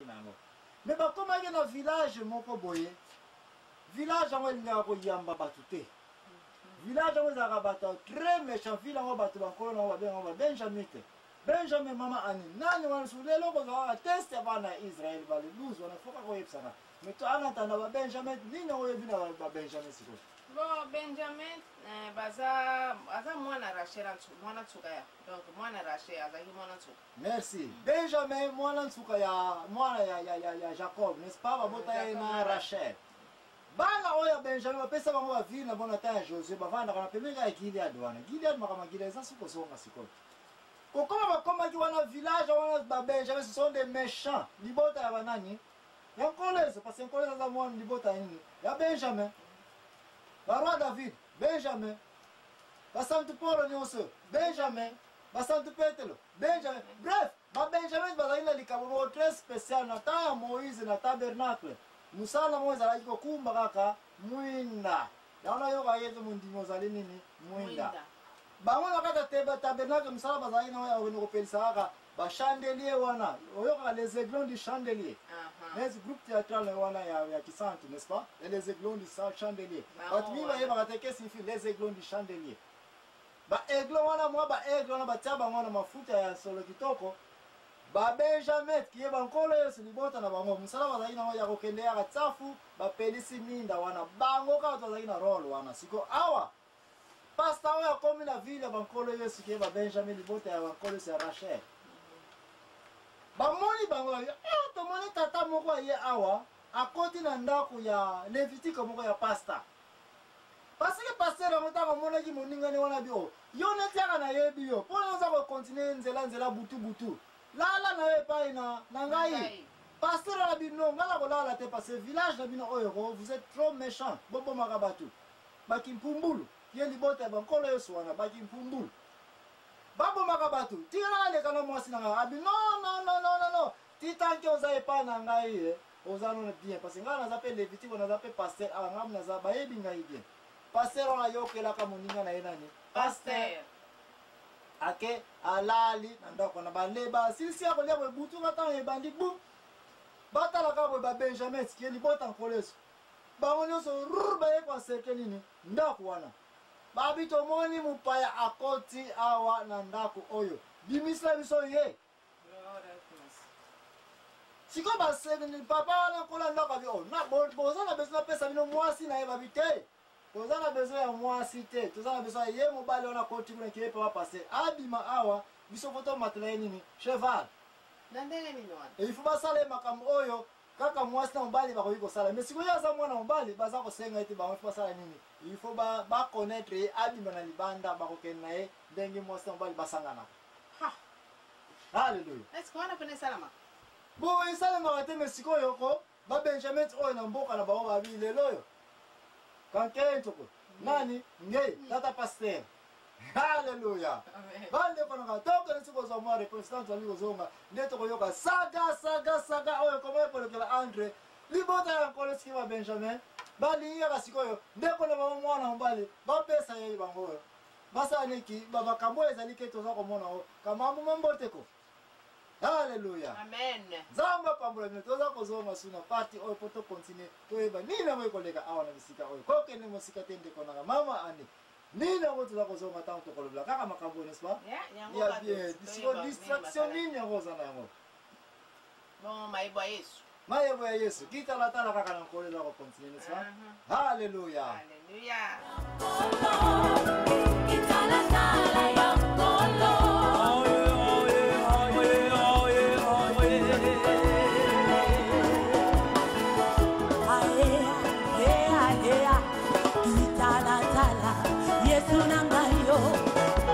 Na yango. Mais bakomaki na village moko boye, village yango elingaka koyamba bato te. Village yango ezalaka bato très méchant, ville yango bato bankolo na yango babenga yango ba Benjamite. Benjamin mama Ani, nani wana su lelo kozwa kaka test ya bana ya Israël ba le 12 wana foka koyebisaka. Mais to en attendant ba Benjamin nini yango oyebi na ba Benjamin sikoyo? Bon, Benjamin eh, baza aza mwana Rachel mwana nsuka ya donc mwana Rachel azalaki mwana nsuka. Merci. Benjamin mwana nsuka ya mwana ya, ya, ya, ya Jacob, n'est-ce pas? Babota ye na Rachel. Bana oyo ya Benjamin bapesa bango ba ville na bona temps ya Josué bavandaka na pembeni ya Gilead wana. Gilead makambo ya Gilead eza soki kozonga sikoyo. Kokoma bakomaki wana village wana ba Benjamin ce sont des méchants. Libota ya banani? Ya Nkolezo parce que Nkolezo aza mwana libota ya nini? Ya Benjamin. Ba roi David, Benjamin. Ba Santu Paulo nyonso, Benjamin. Ba Santu Petelo, Benjamin. Bref, ba Benjamin bazalaki na likambo moko très spécial na temps ya Moïse na tabernacle. Mosala na bango ezalaki kokumba kaka mwinda. Yango nayokaki ete mondimi ozali nini? Mwinda. Bango na kati ya tabernacle mosala bazalaki nango ya kokende kopelisa kaka ba chandelier wana. Oyokaka les aiglons du chandelier. Neti groupe théâtral wana ya Kisantu, n'est-ce pas? Et les aiglons du chandelier. Bato mingi bayebaka te qu'est-ce signifie les aiglons du chandelier. Ba aiglon wana mwa ba aigle wana batia bango na mafuta ya solo kitoko. Ba Benjamin kiye ba nkolo Yesu libota na bango mosala bazalaki nango ya kokende yaka tsafu bapelisi minda wana bango kaka tozalaki na role wana. Siko awa pasta oyo akomi na ville ya bankolo Yesu kiye ba Benjamin libota ya bankolo Yesu ya Rachel. Bamoni bango ah, tomoni tata moko aye awa akoti na ndako ya Levitike moko ya pasta. Parce que pasteur yango ntango amonaki moningani wana bi oh, yo neti yaka nayebi yo mpo oza kokontinue nzela nzela butu butu lala na yo epai na, na ngai. Pasteur wana bino ngai nakolala te parce que village na bino oyo ko vous êtes trop méchant, bobomaka bato bakimpumbulu ye libota ya bankolo Yesu wana bakimpumbulu babomaka bato tikala naleka na mwasi na ngai abi non non non non non titanke oza epai na ngai ye oza nono bien parce que ngai naza mpe levitiko naza mpe pasteur awa ngai naza bayebi ngai bien. Pasteur wana ayokelaka moninga na ye nani? Pasteur ake alali na ndako na bale basilisi ya kolia boye butu ka ntango ebandi bu batalaka boye ba Benjamin tie libota nkolo Yesu bango nyonso rrr baye koencercle nini ndako wana babi tomoni mopaya akoti awa na ndako oyo bimisela biso ye. Sikoyo basengeli papa wana nkola ndako abi oh, na boza na besoin napesa bino mwasi na ye babi te toza na besoin ya mwasi te toza na besoin ya ye mobali wana akoti kuna kiye papa passe abima awa biso fo tomatela ye nini cheval na ndenge nini wana il faut basala ye makambo oyo kaka mwasi na mobali bakoki kosala mais sikoyo ye aza mwana mobali baza kosenga ete bango faut basala nini il faut ba connaître ye abima na libanda bakokende na ye ndenge mwasi na mobali basanganaka. Alléluia. Est-ce que wana pene esalamaka? Bon, esalemaka te, mais sikoyo ko ba Benjamin oyo na mboka na bango babi lelo oyo kankentoko nani ngei tata pasteur. Alléluia. Bandeko na ngai tokende soki kozwa mwa réponse ntango tozali kozonga nde tokoyoka saga saga saga oyo koma ekolekela Andre libota ya nkolo siki ba Benjamin balingi kaka sikoyo ndeko na bango mwana mobali bapesa ye bango oyo basala niki ba makambo oyo ezali ke toza komona o kamambo mambote ko. Alléluia. Amen. Nzambe apambola bino toza kozonga suna parti oyo po to continuer toyeba nini yango ekoleka awa na bisika oyo kokende mosika te ndeko nanga mama Annie nini yango toza kozonga ntango tokolobela kaka makambo oyo n'est-ce pas? Ya bien siko distraction nini yango oza na yango? Bon, mayebo ya Yesu. Mayebo ya Yesu. Kitalatala kaka na nkolo eza kocontinue, n'est-ce pas? Alléluia. Alléluia. Kitalatala ya nkolo. Kitalatala, Yesu na ngai yo,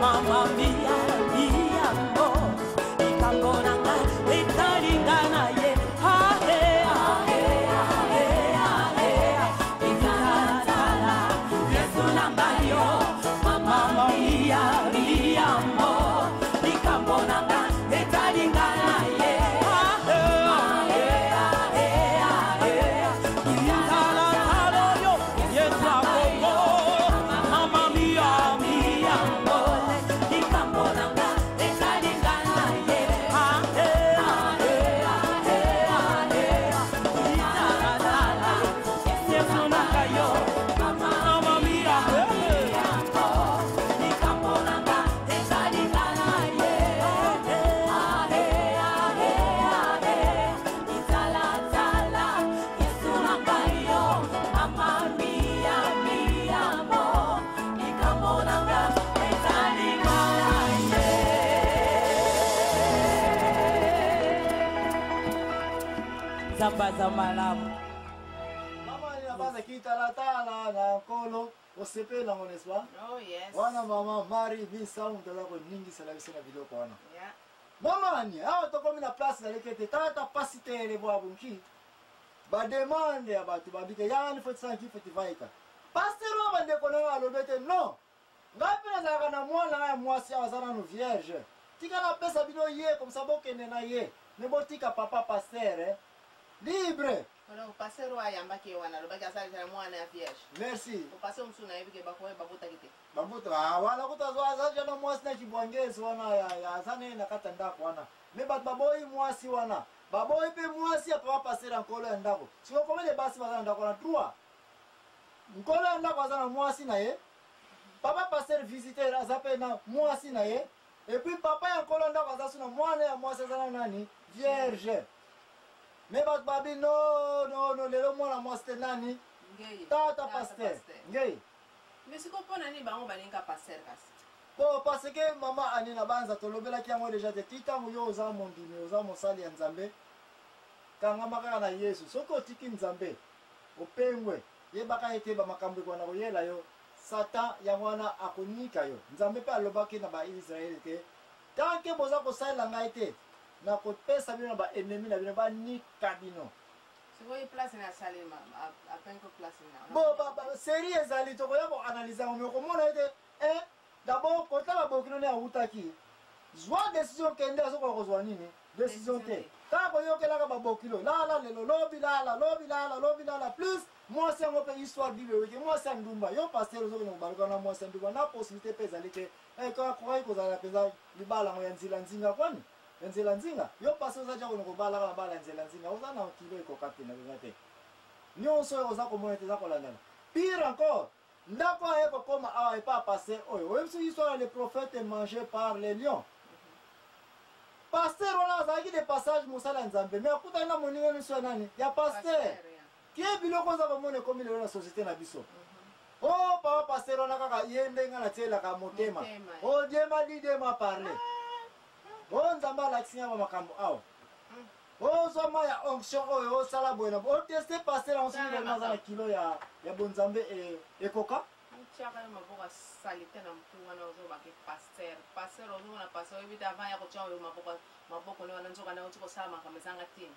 mama mia mia mo, likambo na ngai etali nga na ye. Ahe, ahe, ahe, ahe, kitalatala, Yesu na ngai yo, Nzambe aza malamu. Mama na baza kitalatala na nkolo osepeli nango n'est-ce pas? Oh yes. Wana mama Marie Bisa moto aza koningisela biso na biloko wana. Yeah. Mama ani awa tokomi na place naleki ete tata pasi tele bwa bunki bademande ya bato babike yani foti foti vaika pasteur oyo bandeko na yo alobi ete non, ngai mpe nazalaka na mwana ngai ya mwasi awa aza nanu vierge, tika napesa bino ye komsa bokende na ye, me botika papa pasteur eh, libre. Donc pasteur oyo ayambaki ye wana alobaki aza na mwana ya vierge. Merci. Pasteur mosusu nayebi ke bakoya babotaki te. Babuta ah, wana kuta azwa aza ja na mwasi na kibwangezi wana ya aza naye na kati ya ndako wana, me bato baboyi mwasi wana, baboyi mpe mwasi ya papa pasteur ya nkolo ya ndako. Sikoyo komele basi baza na ndako wana trois, nkolo ya ndako aza na mwasi na ye, papa pasteur visiteur aza mpe na mwasi na ye, et puis papa ya nkolo ya ndako aza su na mwana ya mwasi aza na nani vierge. Me bato babi no no no, lelo mwana mwasi te nani Ngei. tata pasteur ngei. Mais sikoyo mpo na nini bango balinga pasteur kasi? Po parce que mama Annie na banza tolobelaki yango deja te, ti ntango yo oza mondimi, oza mosali ya Nzambe, kangama kaka na Yesu. Soki otiki Nzambe opengwe, yebaka ete bamakambo ekobanda koyela yo, Satan yango wana akonika yo. Nzambe mpe alobaki na Baisraele te, tant que boza kosalela ngai te, nakopesa bino na baennemi na bino banika bino. Sikoyo place na asalema apenko place na bo ba série ezali tokoya koanalyse yango, me okomona ete eh, d'abord kota babokilo nde awutaki zwa décision, kende azokoka kozwa nini décision te, kaka koyokelaka babokilo lala lelo lobi lala lobi lala lobi lala, plus mwasi yango mpe histoire bible elobiki mwasi ya ndumba. Yo pasteur ozokende kobaluka na mwasi ya ndumba na possibilité mpe ezali te, kokaki kozala mpenza libala yango ya nzela nzinga kwani ya nzela nzinga. Yo pasteur oza tia kone kobalaka na bala ya nzela nzinga, oza na kilo ekoka te na mpenza te, nyonso oyo oza komona ete eza kolandana. Pire encore, ndako aye kokoma awa epa pasteur oyo, oyebi soki histoire ya le prophète mangé par les lions. Pasteur wana azalaki de passage, mosala ya Nzambe, mais akutani na moninga nyonso ya nani ya pasteur tie biloko oza komona ekomi lelo na société na biso. O papa pasteur wana kaka ye nde nga natielaka motema. Motema. O Dieu m'a dit, Dieu m'a parlé, o Nzambe alakisi nga bamakambo awa, ozwa mai ya onction oyo osala boye na boye, oteste pasteur yango soki Tala vraiment aza na makambo. kilo ya bonzambe ekoka. Tiaka yo maboko asalite na motu wana, ozobaki pasteur pasteur, ozomona pasteur oyebi te avant ya kotia oyo maboko maboko nde wana nzoka nde oti kosala makambo ezanga ntina.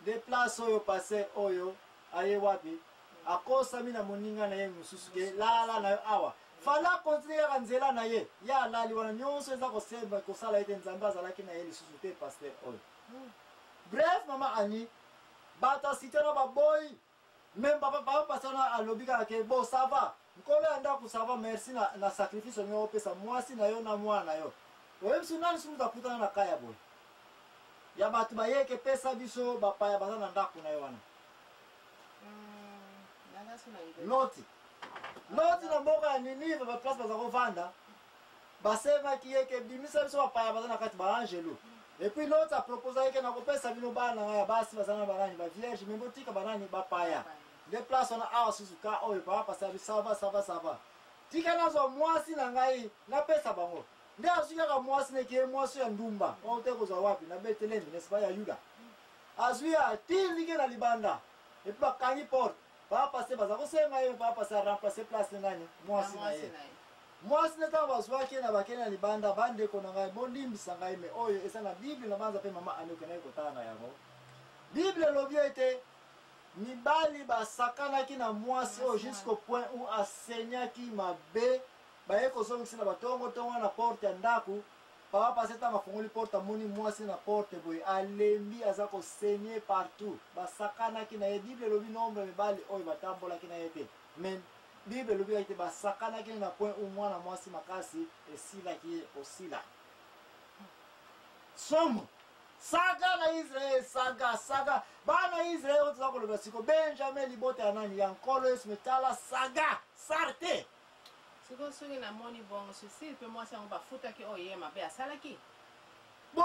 De place oyo pasteur oyo aye wapi, akosami na moninga na ye mosusu ke lala na yo awa, fala continue kaka nzela na ye, ye alali wana, nyonso eza kosemba kosala ete Nzambe azalaki na ye lisusu te pasteur oyo. Bref, mama Ani, bato asite na baboyi même papa papa pasteur na alobi kaka ke bon, ça va, nkolo ya ndako, ça va, merci na sacrifice olingi opesa mwasi na yo na mwana na yo. Oyebi so nani so moto akutana na kaya boye ya bato bayeke pesa biso bapaya baza na ndako na ye wana? Naza so na idée. Loti, Loti na mboka ya Ninive, baplace baza kovanda, basemaki ye ke bimisa biso bapaya baza na kati, baangelu. Et puis Loti aproposa ye ke nakopesa bino bana na ngai ya basi baza na banani bavierge, me botika banani bapaya. Nde place wana awa susu ka oyo papa pasteur abi ça va, ça va, ça va, tika nazwa mwasi na ngai napesa bango. Nde azwi kaka mwasi neki ye mwasi ya ndumba oyo te kozwa wapi na Betelemi, n'est-ce pas, ya Yuda, azwi atindiki na libanda et puis bakangi porte. Papa pasteur baza kosenga ye, papa pasteur aremplace place nani mwasi na ye. Na ye. Mwasi nde ntango bazwaki ye na bakei na libanda, bandeko na ngai bolimbisa ngai, me oyo eza na Bible na banza mpe mama Ani okendaki kotanga yango. Bible elobi ete mibali basakanaki na mwasi oyo jusqu'au point où asaignaki mabe, baye kozongisa na batongotongo na porte ya ndako. Papa pasteur ntango afungoli porte, amoni mwasi na porte boye alembi, aza kosaigner partout, basakanaki na ye. Bible elobi nombre ya mibali oyo batambolaki na ye te, mais Bible elobi ete basakanaki na point où mwana mwasi makasi esilaki ye kosila. Somo saga na Israel, saga saga bana Israel oyo toza koloba siko, Benjamin, libota ya nani ya Nkolo Yesu, metala saga sarte. Sikoyo soki namoni bongo cecile mpe mwasi yango bafutaki oyo ye mabe asalaki. Bo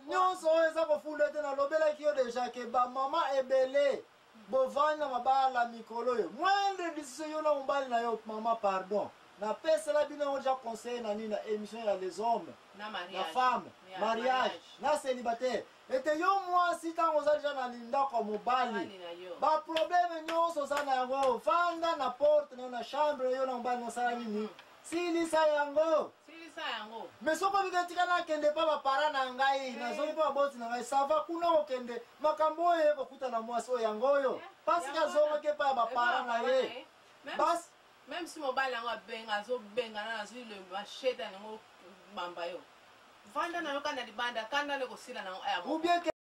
nyonso oyo eza kofunda ete nalobelaki yo deja ke bamama ebele bovandi na mabala mikolo oyo, moindre décision yo na mobali na yo, mama pardon, napesela bino yango deja conseil na nini na émission ya les hommes na na mariage femme Yeah, mariage na célibataire. Ete yo mwasi ntango oza deja na lindako ya mobali, Mobali na yo. Ba problème nyonso oza na yango, vanda na porte na yo na chambre yo na mobali nosala nini? Silisa yango. Silisa yango. Mais soki obiki etika nakende mpa bapara na ngai, nazongi mpa baboti na ngai, sava kuna okende makambo oyo ekokuta na mwasi oyo yango oyo pasika azongaki epai ya bapara na ye. Basi Même si mobali yango abenga azobenga na azwi le machete yango bamba yo. Vanda na yo kanda libanda, kanda nde kosila na yango aya ou bien.